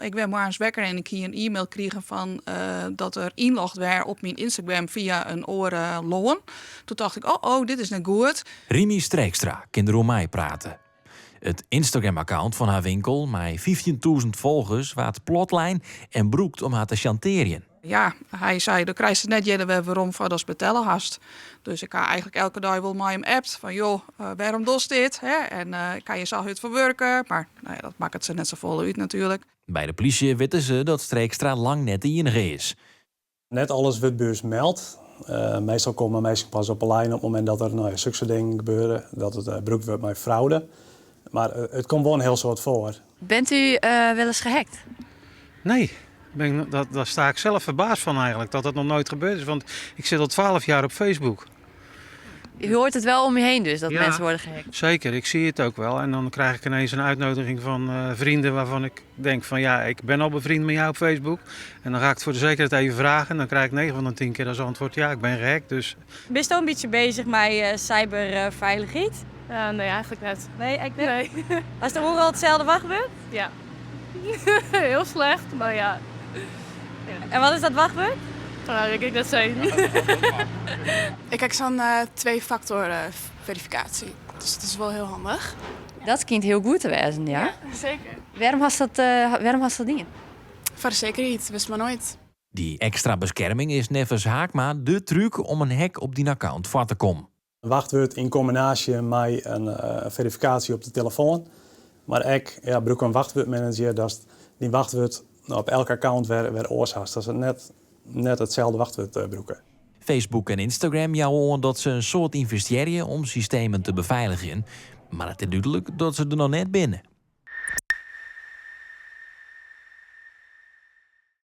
Ik wurd moarns wekker en ik hie in e-mail krigen fan dat der ynlogd wie op myn Instagram fia in oare lân. Toen tocht ik, oh, dit is net goed. Rimy Streekstra kin deroer meiprate. It Instagram-account fan har winkel mei 15.000 folgers waard platlein en brûkt om har te sjantearjen. Ja, hy sei, do krijst it net earder wer werom foardatst betelle hast. Dus ik ha eigentlik elke dei wol mei him appt fan joh, wêrom dochst dit? Hè? En ik ha hjir sa hurd foar wurke, mar nou ja, dat makket se net safolle út natuerlik. By de plysje witte se dat Streekstra lang net de iennige is. Net alles wurdt by ús meld. Meastal komme minsken pas op 'e lijn op it momint dat der, no ja, soksoarte dingen gebeure, dat it brûkt wurdt mei fraude. Mar it komt wol in hiel soad foar. Bent u wel eens gehackt? Nee, daar sta ik zelf verbaasd van eigenlijk, dat dat nog nooit gebeurd is. Want ik zit al 12 jaar op Facebook. U hoort het wel om je heen dus, dat Ja. mensen worden gehackt? Zeker, ik zie het ook wel. En dan krijg ik ineens een uitnodiging van vrienden waarvan ik denk van ja, ik ben al bevriend met jou op Facebook. En dan ga ik het voor de zekerheid even vragen. En dan krijg ik 9 van de 10 keer als antwoord ja, ik ben gehackt. Dus. Bist een beetje bezig met cyberveiligheid? Nee, eigenlijk net. Nee, eigenlijk net? Nee. Was de overal hetzelfde wachtwoord? Ja. Heel slecht, maar ja. Ja. En wat is dat wachtwoord? Nou, dat kan ik net zeggen. Ik heb zo'n twee-factor verificatie. Dus dat is wel heel handig. Dat skynt hiel goed te wêzen, ja? Ja, zeker. Wêrom hast dat dien? Foar de sekerheid, witst mar noait. Dy ekstra beskerming is neffens Haakma de trúk om in hack op dyn account foar te kommen. In wachtwurd yn kombinaasje mei in ferifikaasje op de telefoan. Mar ek, ja, brûk in wachtwurdmanager datst dyn wachtwurd op elk account wer oars hast. Datst net itselde wachtwurd brûke. Facebook en Instagram jouwe oan dat se in soad ynvestearje om systemen te befeiligjen. Mar it is dúdlik dat se der noch net binne.